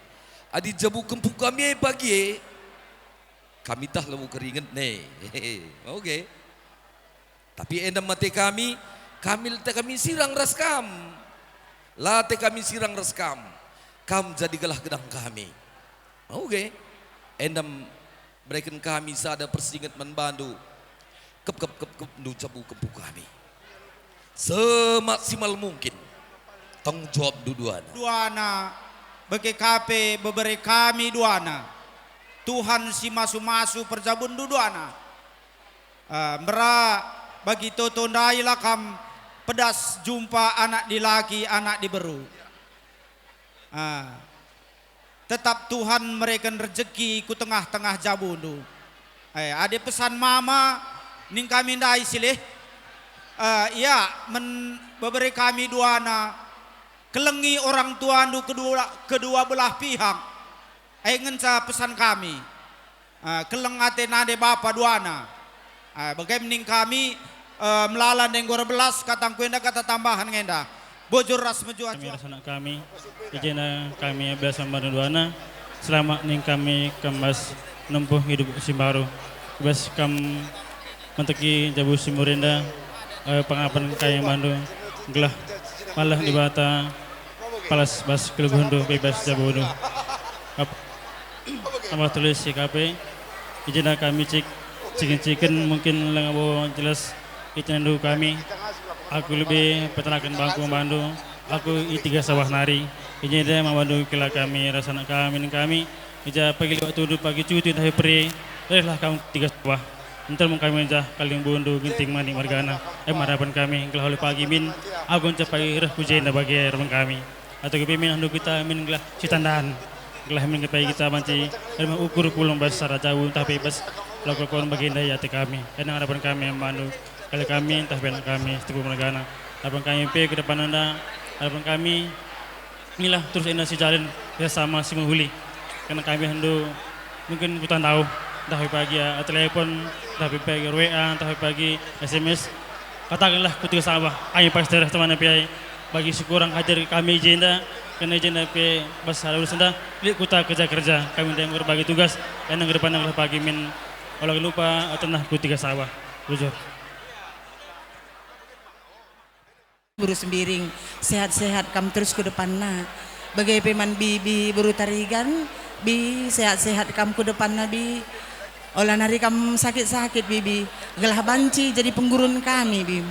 Adi jabu kempu kami e pagi e, kami tah labo keringet ne. Oke. Tapi enda me ate kami, kami la ate kami sirang ras kam. La ate kami sirang ras kam. Kam jadi gelah gedang kami. Oke. Enda bereken kami sada persinget man bandu. Kep, kep, kep, kep, ndu jabu kempu kami. Semaksimal mungkin tanggung jawabndu duana. Duana, bage ka pe bebere kami duana. Tuhan si masu-masu perjabunndu duana. Ah, mbera bagi toto ndai la kam pedas jumpa anak dilaki, anak diberu. Ah, tetap Tuhan mereken rejeki ku tengah-tengah jabundu. Eh, adi pesan mama ning kami ndai silih, eh, ia men bebere kami duana, kelengi orang tuandu kedua, kedua belah pihak. Eh, ngenca pesan kami. Ah, keleng ate nande bapa duana. Ah, bage ning kami, eh, melala ndai enggo erbelas katangku enda kata tambahan ngenda. Bujur ras mejuah-juah. Kami ras anak kami, i jenda kami belas man bandu duana. Selamat ning kami kembas nempuh hidup si mbaru. Bas kam menteki jabu si murenda, eh, pengapen kami man bandu, gelah malah Dibata palas bas keluhenndu bebas jabundu. Ap-, tambah tulis si kape, i jenda kami cik, ciken-ciken mungkin langa bo jelas icenandu kami. Aku lebe peternaken bangku man bandu, aku i Tiga Sawah nari, i jenda man bandu kela kami ras anak kami ning kami, i ja pagi liwat tundu pagi cuti ntah peri, rehlah kam Tiga Sawah. Nterem kami jah kalimbubundu Ginting Manik mergana, em harapen kami, gelah ule pagi min, aku ncapai reh ku jenda bage harapen kami. Atau kepe min ahndu kita min gelah sitandan. Gelah min kepe kita banci ermah ukur pulung bas sara jabu ntah pe bas lakon bagenda i ate kami. Enda harapen kami man bandu, kali kami ntah pe anak kami, Setempu mergana. Harapen kami pe ke depan enda, harapen kami inilah terus enda sijalin kerjasama si mehuli. Karena kami ahndu mungkin ku tandau, ntah pe pagi, ah, telepon, ntah pe pagi W A, ntah pe pagi S M S. Katakenlah ku Tiga Sawah, kami pasti reh temana pe ai. Bagi si kurang hadir kami i jenda, kena i jenda pe bas sada urus enda, lit kuta kerja-kerja, kami ndai enggo erbagi tugas, enda ngerpana gelah pagi min ola lupa, eh, tenah ku Tiga Sawah. Bujur. Beru Sembiring, sehat-sehat kam terus ku depanna. Bage pe man Bibi Beru Tarigan, Bi, sehat-sehat kam ku depanna, Bi. Ola nari kam sakit-sakit, Bibi, gelah banci jadi penggurun kami, Bi.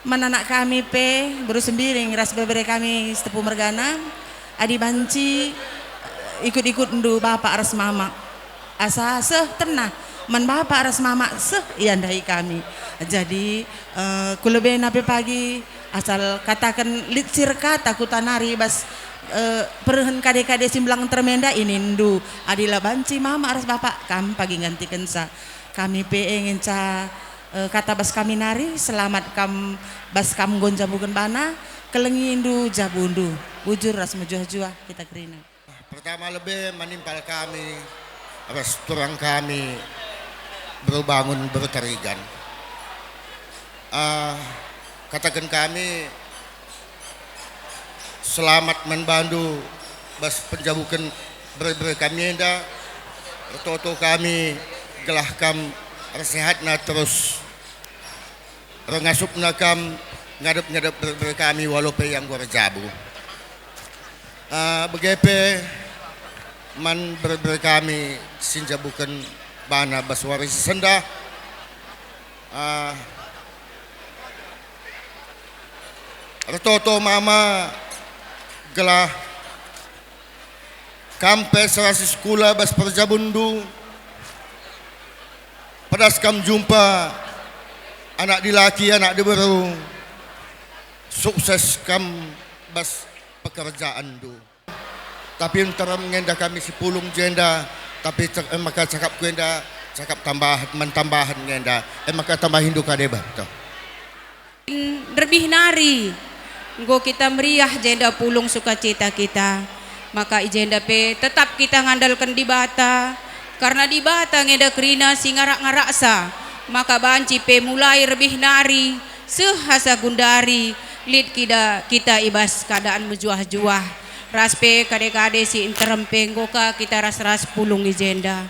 Man anak kami pe, Beru Sembiring ras bere-bere kami Sitepu mergana, adi banci, eh, ikut-ikutndu bapa ras mama. Asa seh tenah man bapa ras mama, seh ia ndahi kami. Jadi, eh, ku lebena pe pagi, asal kataken lit sirkata kuta nari bas, eh, perehen kade-kade si mbelang termenda inindu, adi la banci mama ras bapa, kam pagi nggantikenca. Kami pe e ngenca, eh, kata bas kami nari, selamat kam bas kam enggo njabuken bana, kelengindu jabundu, bujur ras mejuah-juah kita kerina. Pertama lebe manimpal kami ras turang kami Beru Bangun Beru Tarigan. Ah, kataken kami, selamat man bandu bas penjabuken bere-bere kami enda. Ertoto kami gelah kam ersehatna terus. Rengasupna kam ngadep-ngadep bere-bere kami walo pe ia enggo erjabu. Ah, bage pe man bere-bere kami si njabuken bana bas wari si sendah. Ah, ertoto mama gelah kam pe serasi sekula bas perjabunndu, pedas kam jumpa anak dilaki, anak diberu, sukses kam bas pekerjaanndu. Tapi nterem ngenda kami si pulung jenda, tapi ter-, e maka cakapku enda cakap tambahen, man tambahen ngenda, e maka tambahindu kade bah, toh. Nderbih nari, enggo kita meriah jenda pulung sukacita kita. Maka i jenda pe tetap kita ngandalken Dibata, karna Dibata ngenda kerina si ngarak-ngaraksa. Maka banci pe mulai rebih nari, seh asa gundari, lit kita, kita i bas keadaan mejuah-juah, ras pe kade-kade si nterem pe enggo ka kita ras-ras pulung i jenda.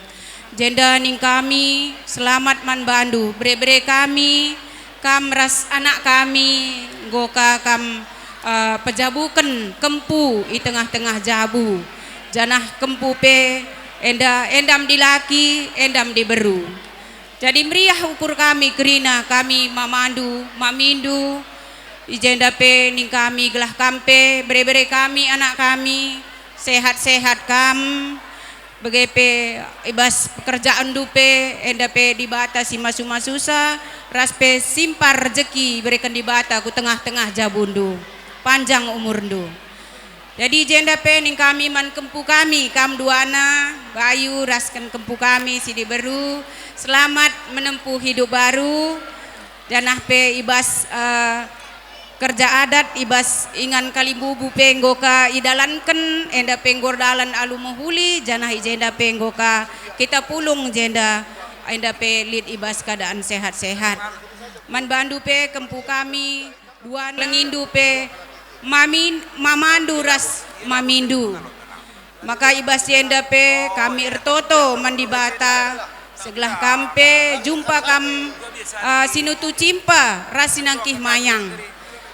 Jenda ning kami, selamat man bandu, bere-bere kami, kam ras anak kami, enggo ka kam, eh, pejabuken kempu i tengah-tengah jabu, janah kempu pe enda, endam dilaki, endam diberu. Jadi meriah ukur kami kerina kami mamandu, mamindu, i jenda pe ning kami gelah kam pe, bere-bere kami, anak kami, sehat-sehat kam, bage pe i bas pekerjaanndu pe, enda pe Dibata si masu-masusa, ras pe simpar rejeki ibereken Dibata ku tengah-tengah jabundu, panjang umurndu. Jadi jenda pe ning kami man kempu kami, kam duana, Bayu, rasken kempu kami si diberu, selamat menempuh hidup baru, janah pe i bas, eh, kerja adat, i bas ingan kalimbubu pe enggo ka idalanken, enda pe enggo erdalan alu mehuli, janah i jenda pe enggo ka kita pulung jenda, enda pe lit i bas keadaan sehat-sehat. Man bandu pe kempu kami, duan lengindu pe mamin-, mamandu ras mamindu. Maka i bas si enda pe kami ertoto man Dibata, segelah kam pe jumpa kam, ah, si nutu cimpa ras si nangkih mayang.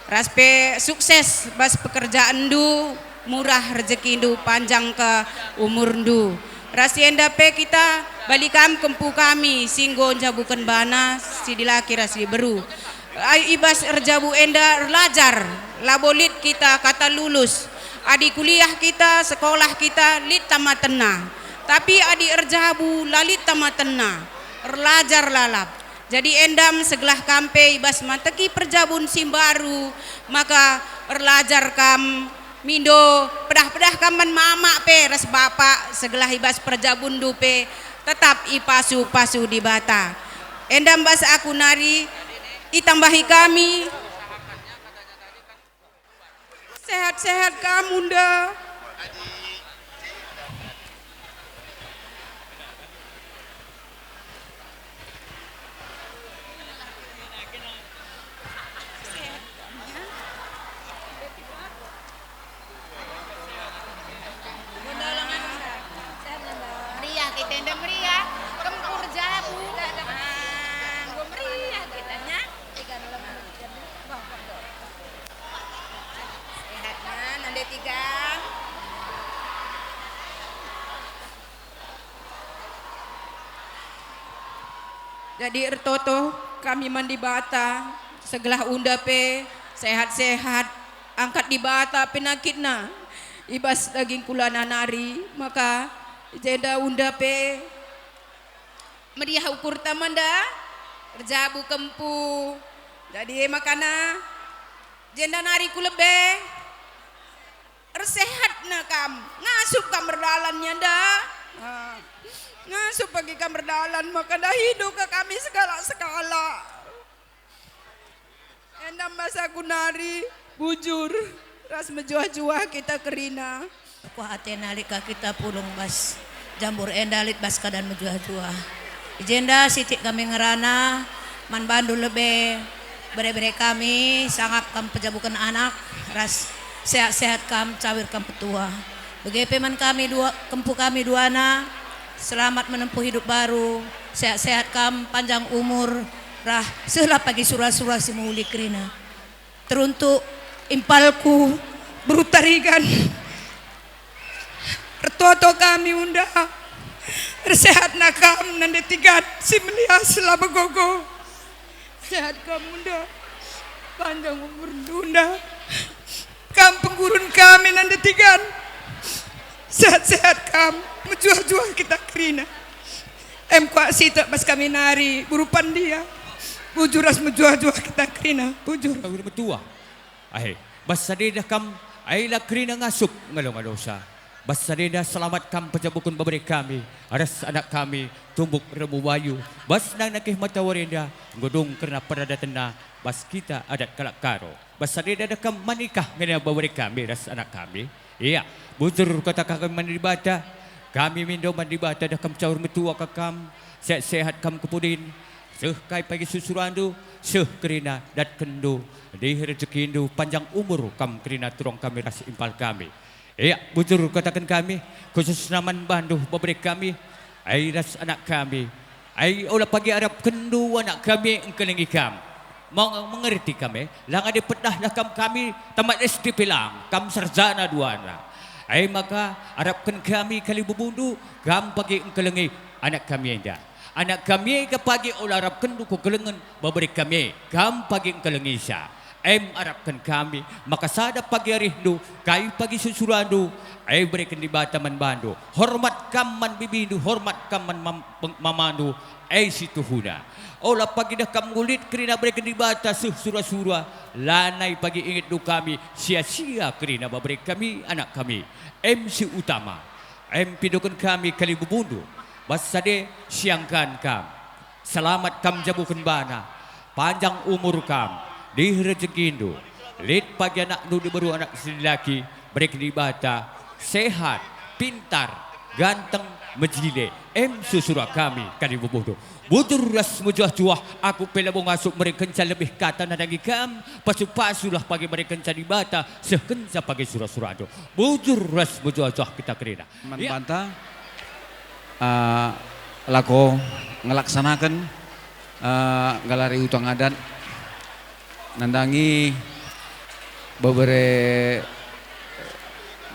Ras pe sukses bas pekerjaanndu, murah rejekindu, panjang ka umurndu. Ras si enda pe kita bali kam kempu kami si enggo njabuken bana si dilaki ras si diberu. Ai, i bas erjabu enda erlajar, labo lit kita kata lulus. Adi kuliah kita, sekolah kita, lit tamatenna. Tapi adi erjabu, la lit tamatenna. Erlajar lalap. Jadi endam segelah kam pe i bas mateki perjabun si mbaru, maka erlajar kam, mindo, pedah-pedah kam man mama pe ras bapa, segelah i bas perjabunndu pe tetap ipasu-pasu Dibata. Enda bas aku nari, itambahi kami. Sehat-sehat kamu, nda? Meriah kita enda meriah, kempur jabu. Ah, enggo meriah kita, nya. Tiga dalam menit. Jadi ertoto kami man Dibata, segelah unda pe sehat-sehat, angkat Dibata penakitna i bas daging kulana nari, maka i jenda unda pe meriah ukurta menda, erjabu kempu. Jadi e makana jenda nari ku lebe. Ersehatna kam, ngasup kam erdalan, ya nda? Ah, ngasup bagi kam erdalan, maka dahindu ka kami sekalak-sekalak. Enda masa ku nari, bujur, ras mejuah-juah kita kerina. Kuah atena lit ka kita pulung bas jambur enda lit bas keadaan mejuah-juah. I jenda sitik kami ngerana man bandu lebe, bere-bere kami, sangap kam pejabuken anak, ras sehat-sehat kam, cawir kam petua. Bage pe man kami dua, kempu kami duana, selamat menempuh hidup baru, sehat-sehat kam, panjang umur, rah sehlah pagi sura-sura si mehuli kerina. Teruntuk impalku beru Tarigan. Ertoto kami unda. Ersehatna kam nande Tigan si melias la megogo. Sehat kam unda. Panjang umur unda. Kam penggurun kami nande Tigan. Sehat-sehat kam. Mejuah-juah kita kerina. Em kuak sitik bas kami nari, beru Pandia. Bujur ras mejuah-juah kita kerina, bujur. Kawir metua. Ahe, bas sadenda kam, ai la kerina ngasup ngalo-ngalosa. Bas sadenda selamat kam pejabuken bebere kami, ras anak kami, tumbuk remu bayu. Bas nangkih matawari enda, enggo dung kerna peradatenna, bas kita adat kalak Karo. Bas sadenda dah kam manikah ngena bebere kami ras anak kami. Ia, bujur kata kami man Dibata. Kami mindo man Dibata dah kam caur metua ka kam, sehat-sehat kam kepudin, seh kai pagi susurandu, seh kerina datkenndu, dih rejekindu, panjang umur kam kerina turang kami ras impal kami. Ia, bujur kataken kami, khususna man bandu bebere kami, ai ras anak kami, ai ola pagi arapkenndu anak kami engkelengi kam. Meng-, mengerti kami, la ngadi pedahlah kam kami tamat S D pe lang, kam sarjana duana. Ai maka arapken kami kalibubundu, kam pagi engkelengi anak kami enda. Anak kami e ka pagi ola arapkenndu kekelengen bebere kami e, kam pagi engkelengisa. Em arapken kami, maka sada pagi arihndu, kai pagi susurandu, ai bereken Dibata man bandu. Hormat kam man bibindu, hormat kam man mam-, peng-, mamandu, ai si tuhuna. Ola pagi dah kam ngulit kerina bereken Dibata seh sura-sura, lanai pagi ingetndu kami, sia-sia kerina bebere kami, anak kami. Em si utama, em pindoken kami kalibubundu, bas sade siangkan kam. Selamat kam jabuken bana, panjang umur kam, dih rejekindu, lit pagi anakndu diberu anak si dilaki, bereken Dibata, sehat, pintar, ganteng, mejile, em susura kami kalibubundu. Bujur ras mejuah-juah, aku pe labo ngasup merekenca lebih kata nandangi kam, pasu-pasulah pagi merekenca Dibata, sehkenca pagi sura-surandu. Bujur ras mejuah-juah kita kerina. Man banta, ah, lako ngelaksanaken, ah, ngalari utang adat, nandangi bebere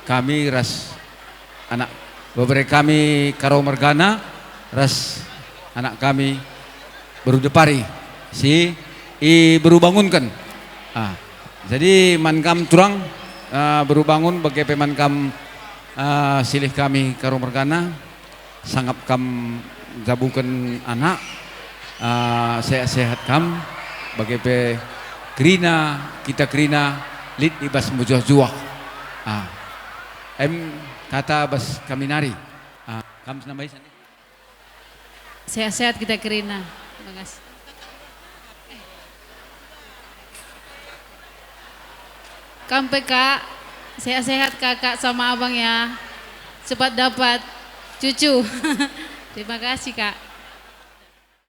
kami ras anak, bebere kami Karo mergana ras anak kami Beru Depari si iberu bangunken. Ah, jadi man kam turang, ah, beru bangun, bage pe man kam, ah, silih kami Karo mergana, sangap kam jabuken anak, ah, sehat-sehat kam, bage pe kerina, kita kerina lit i bas mejuah-juah. Ah, em kata bas kami nari. Ah, kam senambai sande. Sehat-sehat kita kerina. Terima kasih. Kam pe, Kak, sehat-sehat Kakak sama Abang ya. Cepat dapat cucu. Terima kasih, Kak.